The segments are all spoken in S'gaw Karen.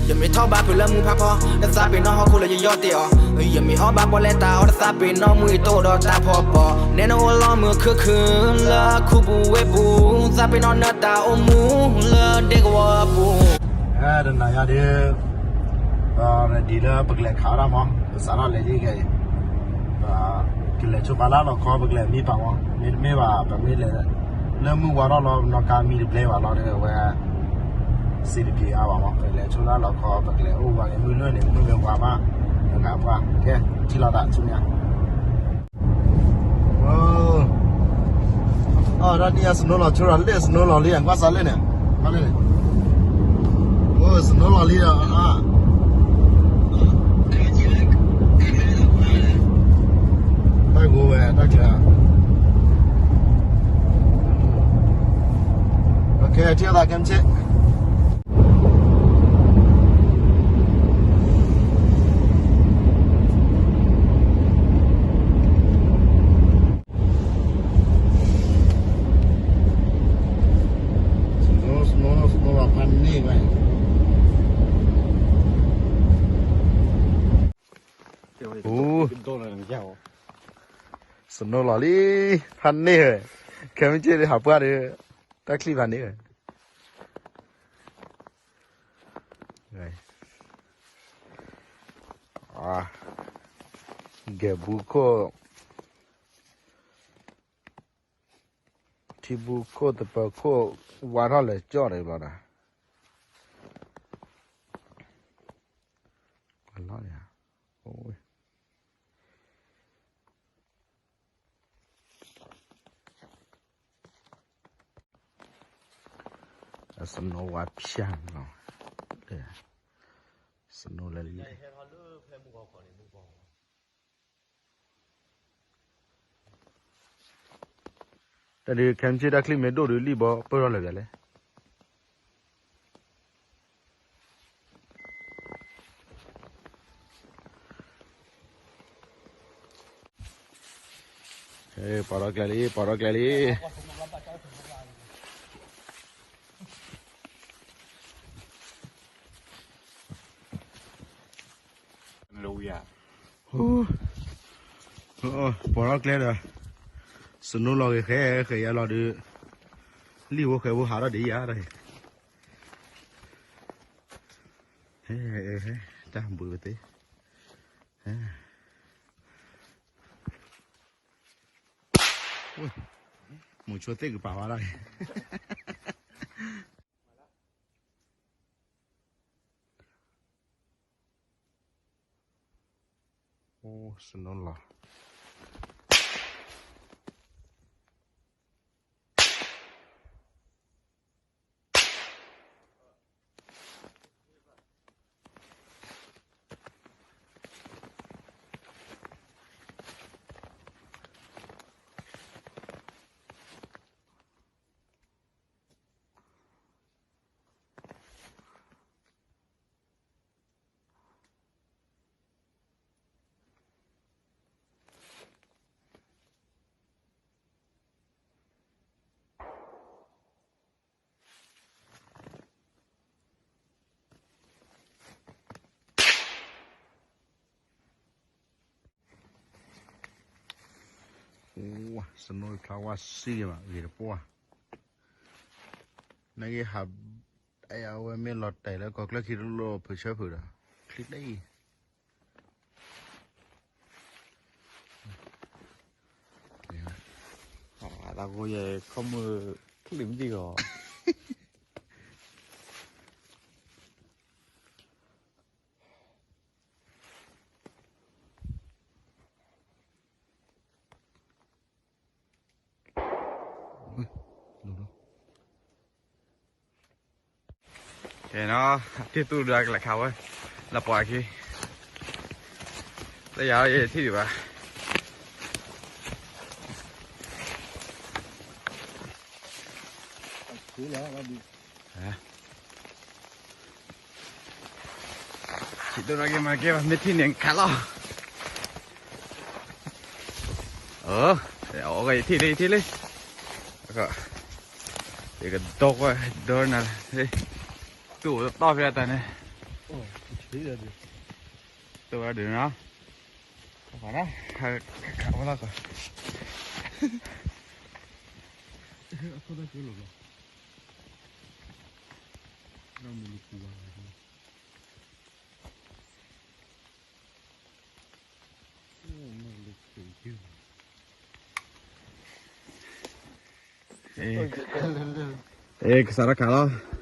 ယမ့ၢ်ထီၣ်ဘၣ်ဖုးလၢမူဖးဖီ, တသးပ့ၤနီၣ်ဟီၣ်ခိၣ်လၢယယီၢ်တ့ၢ်အီၤ, ယမ့ၢ်ဟီၣ်ဘၣ်ပီၣ်လဲၣ်တၢ်အီၣ်တသးပ့ၤနီၣ်မူအံၤတိၢ်ဒီးတၢ်ဖီပီၤ, နဲနအိၣ်လီၤမုာ်ခုၣ်ခုၣ်လၢခူပူၤဝ့ၢ်ပူၤ, သးပ့ၤနီၣ်နတၢ်အိၣ်မူလၢဒ့ကဝီၤအပူၤ, အဲတနၤညါဒီး ပ ready လၢပကလဲၤခးဒၣ်မး, ပစးထီၣ်လဲၤလံခဲအံၤ, ပကလဲၤဆိပာ်လၢလီၢ်ခီ ပကလဲၤမံပာ်မး, မ့တမ့ၢ်ဘၣ် ပမ့ၢ်လဲၤ လၢမုၢ်ဝါထီၣ်လီၤ ပနီၢ်ကါမံတဘျဲဘၣ်လီၤ ဒီးအဝဲ စံးတပျံၤအါဘၣ်မး, ပလဲၤဆိလၢလီၢ်ခီ ပကလဲၤအိၣ်ဝါန့ၣ် မုၢ်လွဲၢ်န့ၣ် မုၢ်မ့ၢ်ဝါမး, ပကပှၢ် ကဲ ထံၣ်လီၤသးဆူညါ အီၤ တၢ်နံၣ်အ snow လီၤဆိဒီးလၢ snow လီၤလံ ကွၢ်စးလၢန့ၣ်, ကွၢ်လၢန့ၣ်, အိ snow လီၤလံဒီး တၢ်ဂိၤဝဲတၢ်ကျၢၤ, ကဲ ထံၣ်သးကဲမ့ၢ်ဆ့ၣ် snow snow snow ဖးန့ၢ်ဝဲ, အိ snow လီၤလံ, ဖးန့ၢ်ဝဲ, ခဲမ့ၢ်ဆ့ၣ်ဟးပှၢ်ဒီး တၢ်ချံၣ်ဖးန့ၢ်ဝဲ, ဂဲၤဘူးခိၣ် ထံဘူးခိၣ်သပၢၤခိၣ် ဝါထီၣ်လဲၤကၠီၣ်တဘျီဒီး အလီၢ်န့ၣ် အ snow ဝါဖျၢၣ်လီၤ, snow လၢလံ တၢ်ဒုး ခဲမ့ၢ်ဆ့ၣ်တၢ်ချံၣ်မ့ၢ်ဒိၣ်ဒုးလံၣ်ဘီပၢၢ်ထီၣ်လၢာ်ပလဲၣ်, ပှၤထီၣ်ကျဲလံ ပှၤထီၣ်ကျဲလံ, ပှၤထီၣ်ကျဲဒီး snow လီၤဂ့ၤဃဲဃဲယါလီၤဒုး, လံၣ်ဖိဃဲဖိဟးထီၣ်ဒံးယါဒီး, တၢ်ဘှံးပသ့, မုဆိသ့ၣ်ကပၤဝါလီၤ, အိ snow လီၤ. Snow ဖျါဝါစံမး ဂ့ၤတပှၢ်, နဂ့ၤဟး, အဝဲမ့ၢ်လီၤတဲာ်လၢကီၢ်ကျၢၢ်ခံတလိၣ်ဖုးဆၢဖုးဒီး ချံတအံၤ အသးကိယဲခီမုၢ်ချံမ့ၢ်တံၢ်ဂီၤ. ကဲနီၤ ထံၣ်သူၣ်ဒၣ်ကလဲၤခးဝဲ လၢပှၤခံ တယၤယထံၣ်ဒံးဘၣ်. ဆံးဒိၣ်နီၣ်က့ၤမၤက့ၤဘၣ် မ့ၢ်ထံၣ်န့ၣ်ခးလီၤ. အၢ အီၣ်ကယထံၣ်လံ ယထံၣ်လံ အခီ ယကဒီကွၢ်ဒီနၤ, သူၣ်အိၣ်တတီၢ်ဖဲအတၢ်န့ၣ်, တဝဲဒုးနီၤ, ခးဝဲလီၤကီး, အခိၣ်တၢ်ကလိာ်လီၤ, အဲ ကစးထီၣ်ခးလီၤ.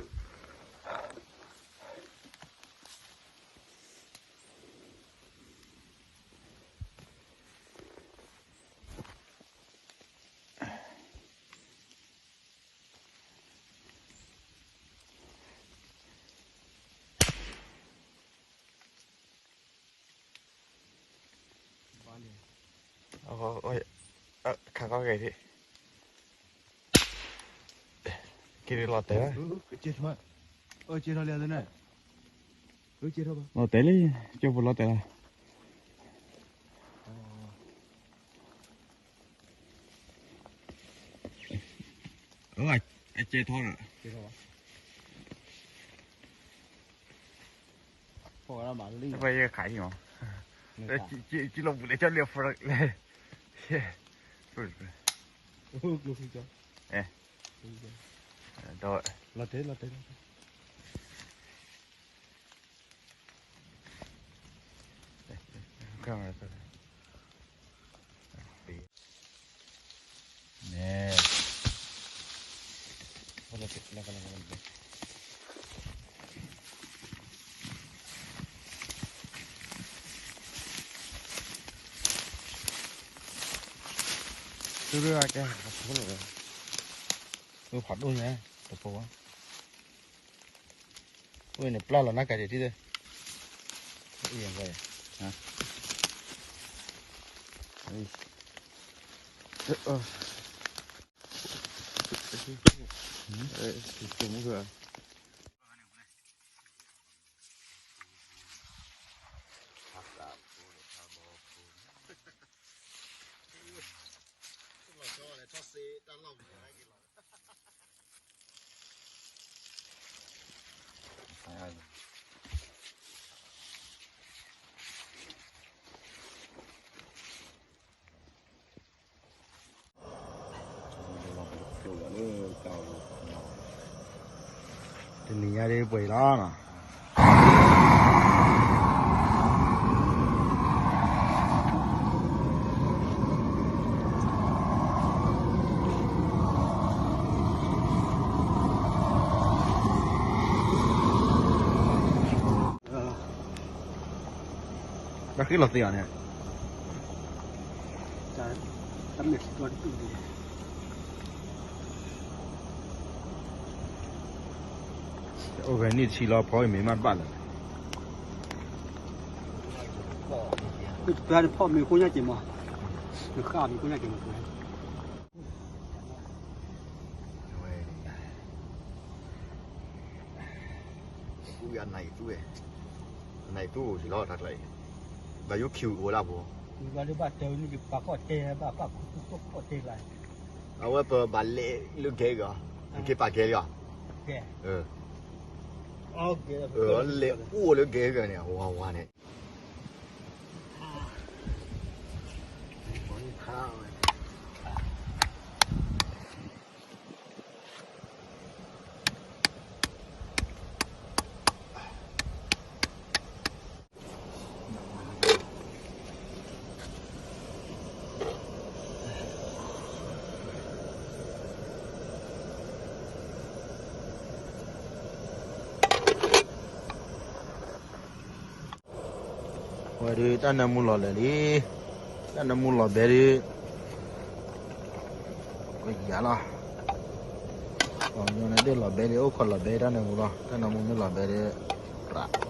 ခးခီဂဲၤဒံး, က့ၤလီၤတဲာ်, လီၤတဲာ်လံ, ကၠိဖိလီၤတဲာ်လီၤ. အကဲထီၣ်ဒီး, ဖဲယခးအံၤမး, ကလီၤပူၤလဲၤကၠီလံဖိလဲၣ်, ဒီး ဖးဒိၣ်ညါ, တဖိဝဲ, အဝဲန့ၣ်ပျၢ်လီၤနၢ်ကၤဒံး, တနံၤညါဒ်ပှဲၤလီၤနီၤ. ဘၣ်ဃ့ၣ်လီၤသ့အီၤန့ၣ်, တၢ်မဲာ်ထံကီၢ်တတူၢ်ဒံး, အိၣ်ဂဲၤနံၣ်တဆံလီၤ ဖီအံၤမ့ၢ်မးတဘၣ်လၢၤ, တပျၢ်တဖီၣ်မ့ၢ်ကိညၢ်က့ၤမး, နဃၣ်မ့ၢ်ကိညၢ်က့ၤမး, ဝဲ နံၤသူ, နံၤသူအိၣ်စ့ၢ်လီၤ တၢ်ကျါအံၤ, ဘၣ်ယိၣ်ခံအိၣ်ဒၣ်ဖိ, ဘၣ်တဲဝဲနံၤကပာ်ခီၣ်တဲဘၣ်ပာ်ခီၣ်တဲလၢ, အဝဲပဘၣ်လဲၤလၢကဲဂၤ, နက့ၤပာ်ကဲလံဧါ, လဲၤအိၣ်လၢကဲဂၤန့ၣ် ဝါဝါန့ၣ် ဝဲဒုး တၢ်နၢမူလီၤလၢာ်လံ, တၢ်နၢမူလီၤဘဲဒုး, ကယၤလီၤ, ပှၤကညီန့ၣ်ဒ်လီၤဘဲဒုး အိၣ်ခိးလီၤဘဲတၢ်နၢမူလီၤ, တၢ်နၢမူမ့ၢ်လီၤဘဲဒုး, ရၣ် အ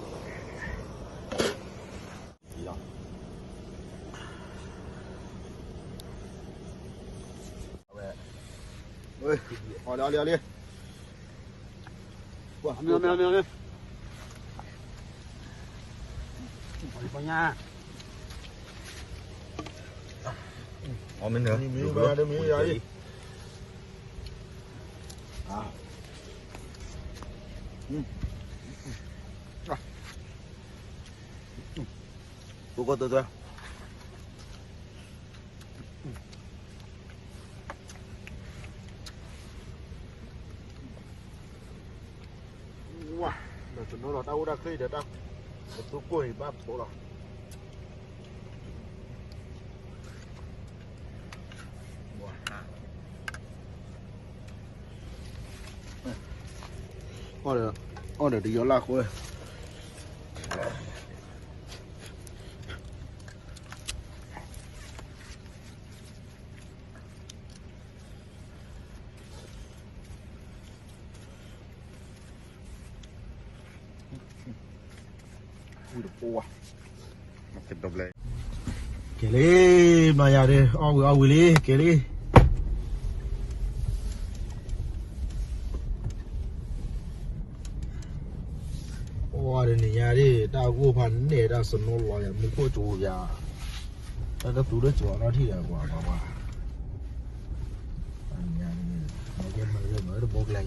ီၣ်လံ အီၣ်လံ အီၣ်လံ အီၣ်မ့ၢ်နၢၤ မ့ၢ်ယၤအံၤ အ အ သိကီၢ်တၢ် ဝါ ဒီးတနီၤလီၤ တၢ်အိၣ်တၢ်ချ့ဒီး တၢ်ကသူကိၢ်အံၤဘၣ်ဖိလီၤ. အီၣ်ဒီး အီၣ်ဒီးတယီလၢ်ဃိ ကဲလံ မၤယၤဒ် အီၣ်ဝံၤအီၣ်ဝံၤလံ ကဲလံ အီၣ်ဝံၤဒ်န့ၣ်ညါဒ် တၢ်ဂိၢ်ဖးန့ၣ် တၢ်စနိလီၤယၤ မူခိၣ်ကၠိယၤ တၢ်ကသူလၢကၠိအနီထံၣ်ဒီး ပှၤပှၤပှၤ ညါန့ၣ် မၤကဲမၤကဲမၤတဘိကျဲ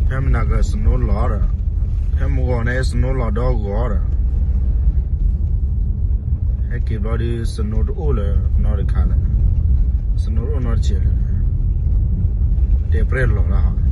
ဖဲမနၤကစနိလီၤဒီး ဖဲမုၢ်ဂီၤန့ၣ် စနိလီၤဒီဂီၤဒီး ဟဲက့ၤဘျီဒ် စနိတအိၣ်လၢၤနီတခါလၢၤ စနိတအိၣ်နီတဆဲးလၢၤ တဲပြဲၢ်လီၤလၢ